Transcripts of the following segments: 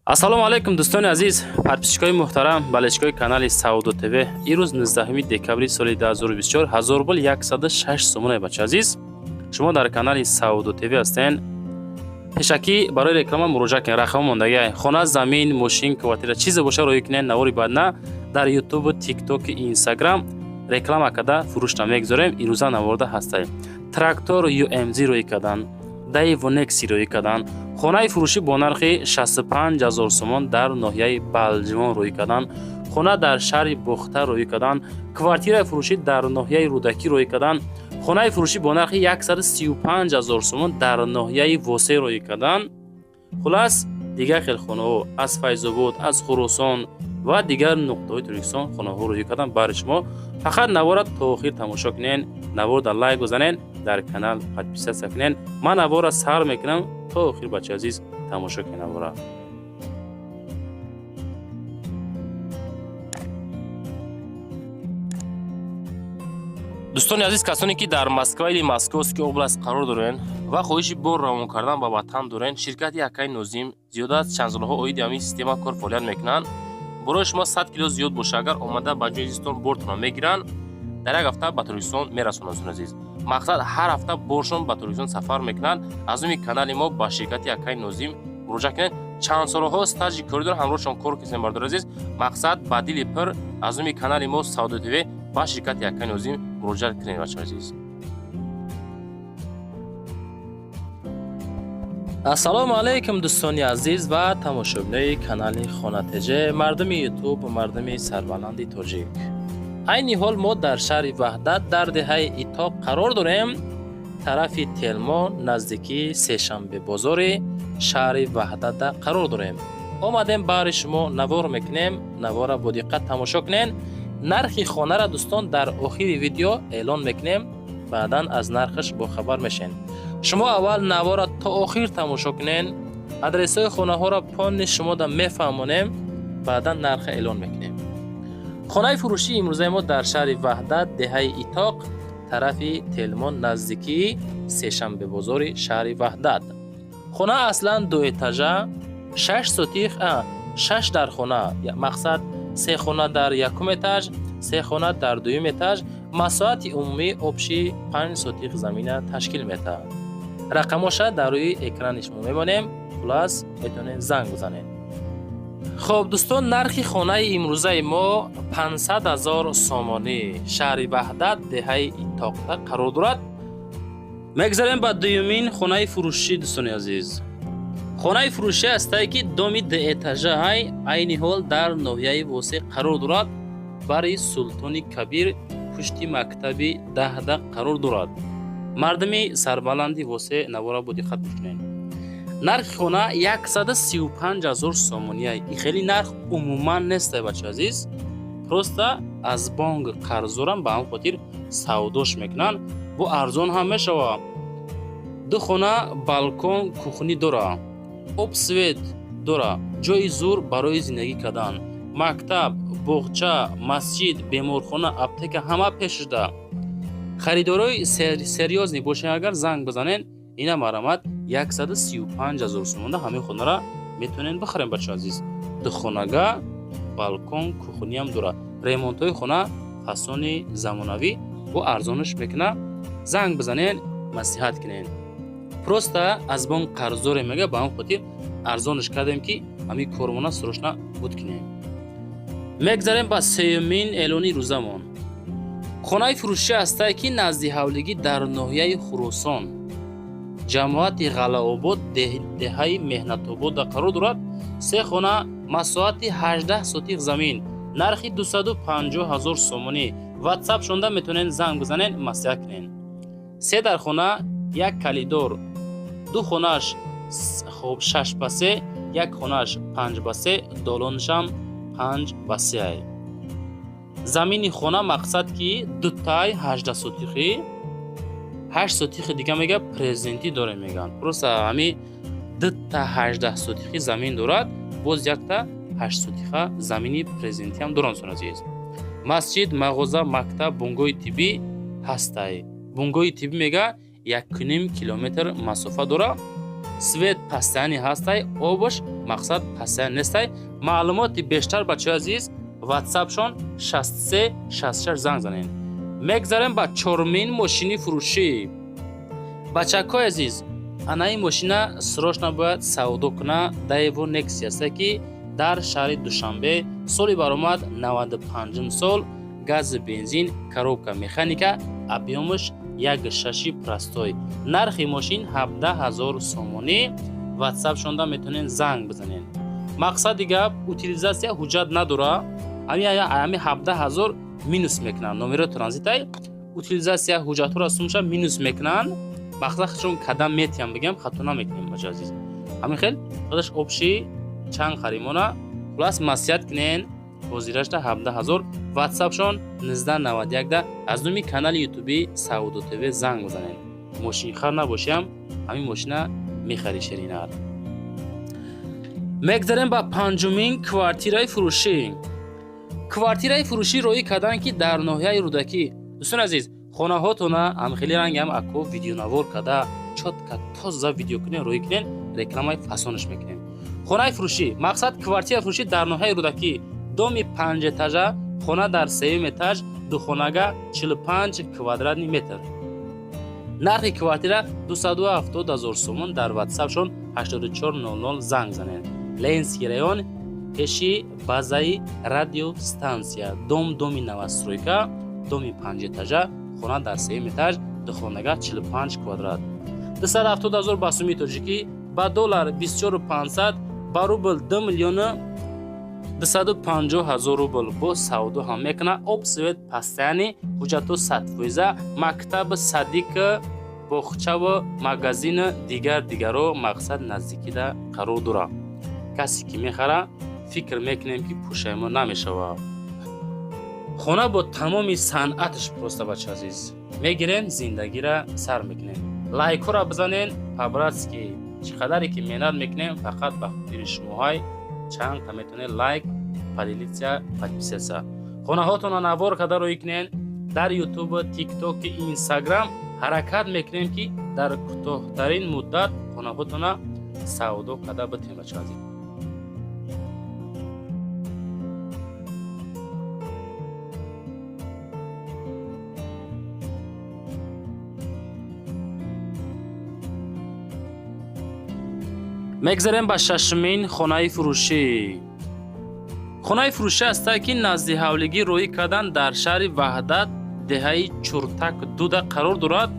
Ассалому алайкум, дӯстони азиз, подписчикои муҳтарам, болельщикои канали Савдо ТВ. Имрӯз 19 декабри соли 2024, 1000 рубл 106 сомона. Бача азиз, шумо дар канали Савдо ТВ ҳастен. Пешакӣ барои реклама муроҷиат кунед, рақами мондагиа. Хона, замин, мошин, квартира, чизе боша, роӣ кунед. Навори баъдна дар Ютубу, Тиктоку, Инстаграм реклама карда фурӯшта мегузорем. Имрӯза наворда ҳастаем. Трактор ЮМЗ роӣ кардан, Дэву Некси роӣ кардан, хонаи фурӯшӣ бо нархи 65 ҳазор сомон дар ноҳияи Балҷувон роӣ кардан, хона дар шаҳри Бохтар роӣ кардан, квартираи фурӯшӣ дар ноҳияи Рӯдакӣ роӣ кардан, хонаи фурӯшӣ бо нархи 135 ҳазор сомон дар ноҳияи Восе роӣ кардан. Хулас, дигар хел хонаҳо аз Файзобод, аз Хуросон ва дигар нуқтаҳои Тоҷикистон хонаҳо роӣ кардан барои шумо. Фақат навора то охир тамошо кунен, наворда лайк бизанен, дар канал подписаться кунен. Ман навора сар мекунам, то охир, бача азиз, тамошо кунен навора. Дӯстони азиз, касоне ки дар Москва или Московский область қарор дорен ва хоҳиши бор равон кардан ба ватан дорен, ширкати Акаи Нозим зиёда аз чанд солҳо оиди ҳамин система кор фаъолият мекунанд. Борои шумо 100 кило зиёд боша, агар омада ба ҷои зистон бортонро мегиранд, дар як ҳафта ба Тоҷикистон мерасонанд. Дӯстони азиз, мақсад, ҳар ҳафта боршон ба Тоҷикистон сафар мекунанд. Аз номи канали мо ба ширкати Акаи Нозим муроҷиат кунед. Чанд солҳо стажи корӣ доранд, ҳамроҳшон кор кунед. Бардори азиз, мақсад, ба дили пир аз номи канали мо Савдо ТВ ба ширкати Акаи Нозим муроҷиат кунед, бачаҳои азиз. Ассалому алайкум, дӯстони азиз ва тамошобинои канали Хона ТЖ, мардуми Ютуб, мардуми сарбаланди тоҷик. Айни ҳол мо дар шаҳри Ваҳдат, дар деҳаи Итоқ қарор дорем, тарафи Телмо, наздикии Сешанбебозори шаҳри Ваҳдатда қарор дорем. Омадем, баҳри шумо навор мекунем. Навора бо диққат тамошо кунен. Нархи хонара, дӯстон, дар охири видео эълон мекунем, баъдан аз нархаш бохабар мешен. Шумо аввал навора то охир тамошо кунен, адресҳои хонаҳоро полный шумода мефаҳмонем, баъдан нарха эълон мекунем. Хонаи фурӯшии имрӯзаи мо дар шаҳри Ваҳдат, деҳаи Итоқ, тарафи Телмон, наздикии Сешанбебозори шаҳри Ваҳдат. Хона аслан дуэтажа, 6 сотих, шаш дар хона, мақсад, се хона дар якум этаж, се хона дар дуюм этаж. Масоҳати умумӣ общий 5 сотих замина ташкил медиҳад. Рақамоша дар рӯи экрани шумо мемонем, хулас, метавонед занг бизанед. Хоб, дӯстон, нархи хонаи имрӯзаи мо 500 ҳазор сомонӣ, шаҳри Ваҳдат, деҳаи Итоқда қарор дорад. Мегзарем ба дуюмин хонаи фурӯшӣ. Дӯстони азиз, хонаи фурӯшӣ ҳастае, ки доми дуэтажаҳай, айни ҳол дар ноҳияи Восе қарор дорад, бари Султони Кабир, пушти мактаби 10-да қарор дорад. Мардуми сарбаланди Восе, навора бо диққат гӯш кунед. Нархи хона 135 ҳазор сомония. И хеле нарх умуман нестай, бача азиз, просто аз бонк қарздорам, ба ҳамн хотир савдош мекунанд. Бо арзон ҳам мешава. Ду хона, балкон, кухни дора, об, свет дора, ҷои зур барои зиндагӣ кардан, мактаб, боғча, масҷид, беморхона, аптека ҳама пеш шуда. Харидорои серьёзный бошед, агар занг бизанед, ина марамат, 135 ҳазор сомонда ҳамаи хонара метавонед бихарем. Бача азиз, духонага, балкон, кухниам дора, ремонтҳои хона фасони замонавӣ, бо арзонаш мекуна. Занг бизанед, маслиҳат кунед. Просто аз бонк қарздорем, мега, ба ҳамн хотир арзонаш кардем, ки ҳамин кормона срочно буд кунем. Мегзарем ба сеюмин эълони рӯзамон. Хонаи фурӯшӣ ҳастае, ки назди ҳавлигӣ, дар ноҳияи Хуросон, ҷамоати Ғаллаобод, деҳаи Меҳнатободда қарор дорад. Се хона, масоҳати 18 сотих замин, нархи 250 ҳазор сомонӣ. Ватсап шонда метавонед занг бизанед, маслиҳат кунед. Се дар хона, як коридор, ду хонааш хоб 6 ба 3, як хонааш 5 ба 3, долонашам 5 ба 3. Замини хона, мақсад, ки дутай 18 сотихӣ, 8 сотихи дига мега презентӣ дорем, мегӯянд. Просто ҳами дута 18 сотихӣ замин дорад, боз якта 8 сотиха замини презентиам доранд. Сон азиз, масҷид, мағоза, мактаб, бунгоҳи тиббӣ ҳастай. Бунгоҳи тиббӣ мега 1,5 километр масофа дора. Свет постоянный ҳастай, обаш, мақсад, постоянный нестай. Маълумоти бештар, бачаҳои азиз, ватсапшон 63 66 занг занед. Мегзарем ба чормин мошини фурӯшӣ. Бачакҳои азиз, анаи мошина срочно бояд савдо куна. Даево Некси аста, ки дар шаҳри Душанбе, соли баромад 95 сол, гази бензин, коробка механика, объём аш 1,6 простой. Нархи мошин 17 ҳазор сомонӣ. Ватсапшонда метавонед занг бизанед. Мақсади гап, утилизация, ҳуҷҷат надора. Ҳами 17 ҳазор минус мекунанд, номеро транзитай, утилизация, ҳуҷҷатҳоро сумша минус мекунанд. Мақсад, чун кадам метиям, бигам, хато намекунем, бача азиз. Ҳамин хел худаш общий чанд қаримона. Хулас, маслиҳат кунен, ҳозирашта 17 ҳазор. Ватсапшон 1991 да аз номи канали ютуби Савдо ТВ занг бизанед. Мошинхар набошиам, ҳамин мошина мехари, ширинар. Мегзарем ба панҷумин квартираи фурӯшӣ. Квартираи фурӯшӣ роӣ карданд, ки дар ноҳияи Рӯдакӣ. Дӯстони азиз, хонаҳотона ҳамхели рангам ако видеонавор карда, чётко, тоза видео кунен, роӣ кунен, рекламаи фасонаш мекунем. Хонаи фурӯшӣ, мақсад, квартира фурӯшӣ дар ноҳияи Рӯдакӣ, доми панҷэтажа, хона дар сеюм этаж, духонага, 45 квадратный метр. Нархи квартира 270 ҳазор сомон. Дар ватсапшон 8400 занг занед. Ленинский район, пеши базаи радиостансия, дом, доми новостройка, доми панҷэтажа, хона дар сеюм этаж, духонага, 45 квадрат, 270 ҳазор ба суми тоҷикӣ, ба доллар 24500, ба рубл 2 миллиону 250 ҳазор рубл. Бо савдо ҳам мекунад. Об, свет постоянный, ҳуҷҷатҳо 100%, мактаб, садик, боғчаву магазину дигар дигаро, мақсад, наздикида қарор дорад. Касе ки мехара, фикр мекунем, ки пушаймон намешавад. Хона бо тамоми санъаташ просто, бача азиз, мегирем, зиндагира сар мекунем. Лайкҳоро бизанен по-братски. Чӣ қадаре ки меҳнат мекунем, фақат ба хотири шумоҳай. Чанд та метавонед лайк, поделиться, подписаться. Хонаҳотонро навор карда рӯй кунен дар Ютуб, Тикток, Инстаграм. Ҳаракат мекунем, ки дар кӯтоҳтарин муддат хонаҳотона савдо карда битем, бача азиз. Мегзарем ба шашумин хонаи фурӯшӣ. Хонаи фурӯшӣ ҳастад, ки назди ҳавлигӣ роҳӣ кардан, дар шаҳри Ваҳдат, деҳаи Чуртак дуда қарор дорад.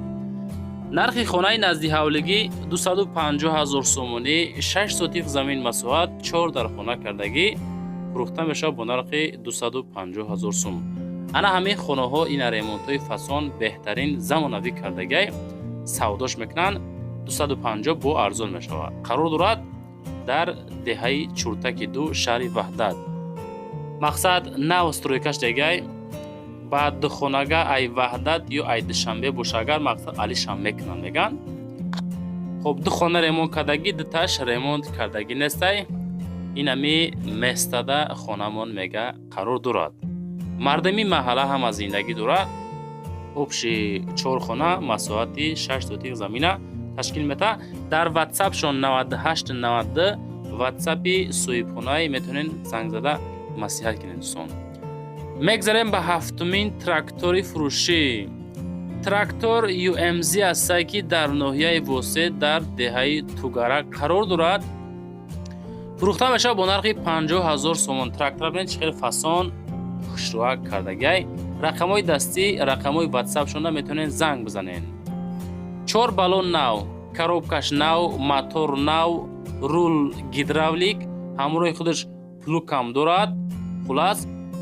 Нархи хонаи назди ҳавлигӣ 250 ҳазор сомонӣ, 6 сотих замин масоҳат, чор дар хона кардагӣ, фурӯхта мешавад бо нархи 250 ҳазор сум. Ана ҳамин хонаҳо ина ремонтҳои фасон, беҳтарин, замонавӣ кардагиай, савдош мекунанд 250, бо арзон мешавад. Қарор дорад дар деҳаи Чуртаки ду, шаҳри Ваҳдат. Мақсад, нав стройка ш дегай. Ба духонага ай Ваҳдат ё ай Душанбе боша, агар, мақсад, алишам мекунанд, меган. Хоб, ду хона ремонт кардагӣ, дуташ ремонт кардагӣ нестай. Инами местада хонамон, мега, қарор дорад. Мардами маҳалла ҳама зиндагӣ дорад. Общий чор хона масоҳати 6 сотих замина ташкил метаҳад. Дар ватсапшон 9892 ватсапи соҳибхонаи, метавонед занг зада маслиҳат кунед, дӯстон. Мегзарем ба ҳафтумин трактори фурӯшӣ. Трактор ЮМЗ ҳастае, ки дар ноҳияи Восе, дар деҳаи Тугарак қарор дорад. Фурӯхта мешавад бо нархи 50 ҳазор сомон. Трактора бинед, чӣ хеле фасон, хушрӯак кардагиай. Рақамҳои дастӣ, рақамҳои ватсапшонда метавонед занг бизанед. Чор баллон нав, коробка ш нав, мотор нав, рул гидравлик, ҳамроҳи худаш плуг ам дорад. Хулас,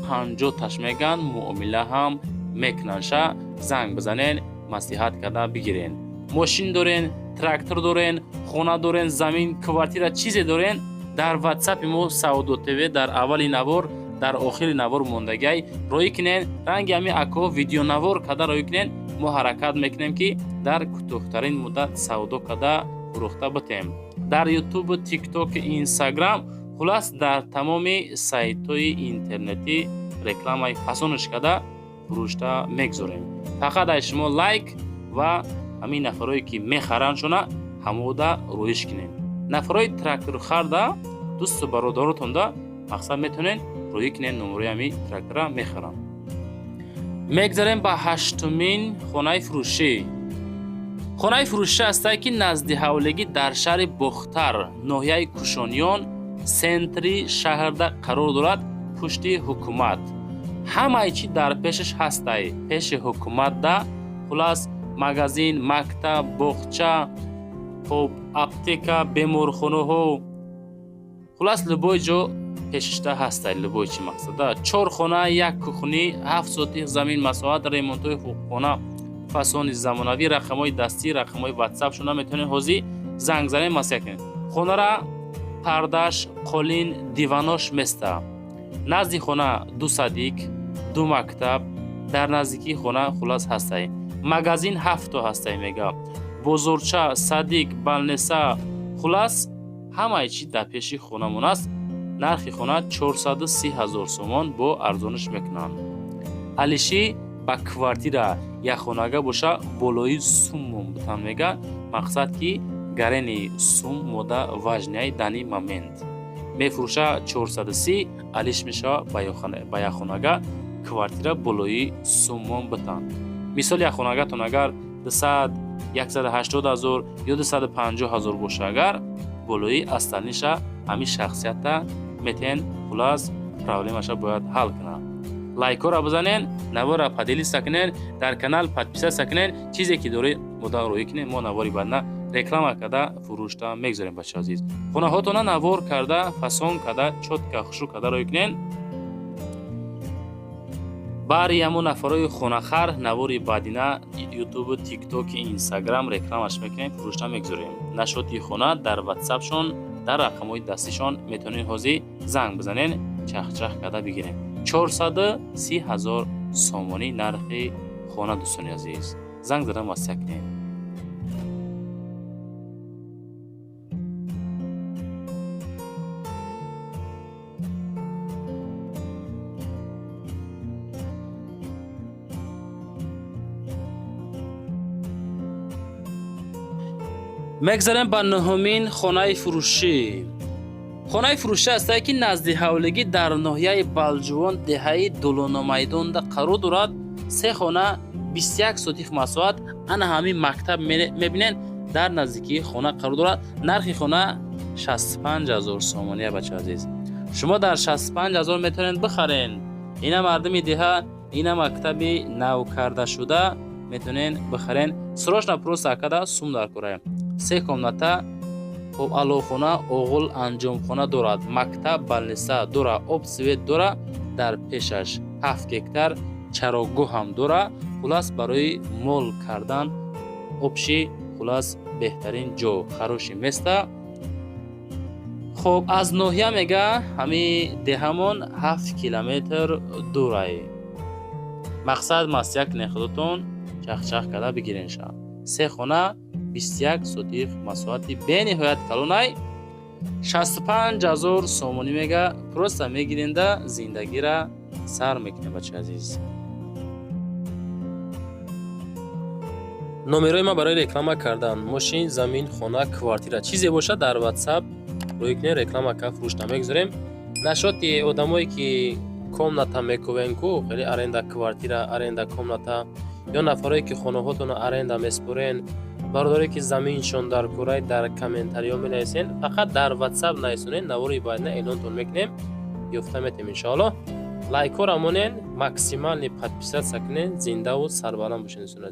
50 таш меган, муомила ҳам мекунанд. Ша занг бизанен, маслиҳат карда бигирен. Мошин дорен, трактор дорен, хона дорен, замин, квартира, чизе дорен, дар ватсапи мо Савдо ТВ дар аввали навор, дар охири навор мондагиай, роӣ кунен. Ранги ҳами ако видеонавор карда роӣ кунен. Мо ҳаракат мекунем, ки дар кӯтоҳтарин муддат савдо карда фурӯхта битем. Дар Ютуб, Тикток, Инстаграм, хулас, дар тамоми сайтҳои интернетӣ рекламаи фасонаш карда фурӯшта мегузорем. Фақат аз шумо лайк ва ҳамин нафарое ки мехаранд шона. Ҳамода рӯиш кунед. Нафарои тракторхарда, дӯсту бародаротонда, мақсад, метавонед рӯӣ кунед номерои ҳами трактора, мехарам. Мегзарем ба ҳаштумин хонаи фурӯшӣ. Хонаи фурӯшӣ ҳастае, ки назди ҳавлигӣ дар шаҳри Бохтар, ноҳияи Кушониён, центри шаҳрда қарор дорад, пушти ҳукумат. Ҳамаи чӣ дар пешаш ҳастай. Пеши ҳукуматда, хулас, магазин, мактаб, боғча, хоб, аптека, беморхонаҳо, хулас, любой ҷо пешишта ҳастай, любой чи, мақсада. Чор хона, як кухни, 7 сотих замин масоҳат, ремонтҳои хона, фасони замонавӣ, рақамҳои дастӣ, рақамҳои ватсапшона метавонед ҳозир занг занед, маслиҳат кунед. Хонара пардааш, қолин, диванош места. Назди хона ду садик, ду мактаб дар наздикии хона, хулас, ҳастай. Магазин ҳафто ҳастай, мега, бозорча, садик, больница, хулас, ҳамаи чӣ дар пеши хонамон аст. Нархи хона 430 ҳазор сомон, бо арзониш мекунанд. Алиши ба квартира якхонага боша, болои суммон бутан, мега. Мақсад, ки гарени сум мода важный данный момент. Мефурӯша 430, алиш мешава ба якхонага квартира болои суммон бутан. Мисол, якхонагатон агар 200, 180 ҳазор ё 250 ҳазор боша, агар болои остальныйша ҳамин шахсията метен, хулас, проблемаша бояд ҳал кунад. Лайкҳоро бизанен, навора поделиться кунен, дар канал подписаться кунен. Чизе ки доред, мода рӯӣ кунен, мо навори баъдна реклама карда фурӯшта мегзорем. Бача азиз, хонаҳотона навор карда, фасон карда, чётко, хушрӯ карда рӯӣ кунен. Баъри ҳамон нафарои хонахар навори баъдина Ютубу, Тиктоки, Инстаграм рекламаш мекунем, фурӯшта мегзорем. Нашоти хона дар Ватсапшон, дар рақамҳои дастишон метавонед ҳозир занг бизанен, чахчах карда бигирем. 430 ҳазор сомонӣ нархи хона, дӯстони азиз, занг зада маслиҳат кунед. Мегзарем ба нуҳумин хонаи фурӯшӣ. Хонаи фурӯшӣ ҳастае, ки назди ҳавлигӣ дар ноҳияи Балҷувон, деҳаи Дулонамайдонда қарор дорад. Се хона, 21 сотих масоҳат. Ана ҳамин мактаб мебинед, дар наздикии хона қарор дорад. Нархи хона 65 ҳазор сомония. Бача азиз, шумо дар 65 ҳазор метавонед бихарен. Ина мардуми деҳа, ина мактаби навкардашуда, метавонед бихарен. Срочно просто акада сум дар кора. Се комната, хоб, алоҳхона, оғул, анҷомхона дорад, мактаб, больница дора, об, свет дора, дар пешаш 7 гектар чарогоҳ ҳам дора. Хулас, барои мол кардан общий, хулас, беҳтарин ҷо, хороший место. Хоб, аз ноҳия, мега, ҳами деҳамон 7 километр дурай. Мақсад, маслиҳат кунед худотон, чахчах карда бигиренша. Се хона, 21 сотих масоҳати бениҳоят калонай, 65 ҳазор сомонӣ, мега, просто мегиренда, зиндагира сар мекунем. Бачаи азиз, номерои ман барои реклама кардан мошин, замин, хона, квартира, чизе бошад, дар Ватсап рӯй кунед, реклама кард, фурӯшта мегузорем. Нашоти одамое ки комната мекувен ку, хеле аренда квартира, аренда комната, ё нафарое ки хонаҳотонро аренда меспорен, бародаре ки заминшон дар курай, дар комментариҳо менависен. Фақат дар Ватсап нависонед, навори баъдина эълонтон мекунем, ёфта метем, иншоалло. Лайкҳоро монен, максимальный подписаться кунед. Зиндаву сарбаланд бошед, дӯстони азиз.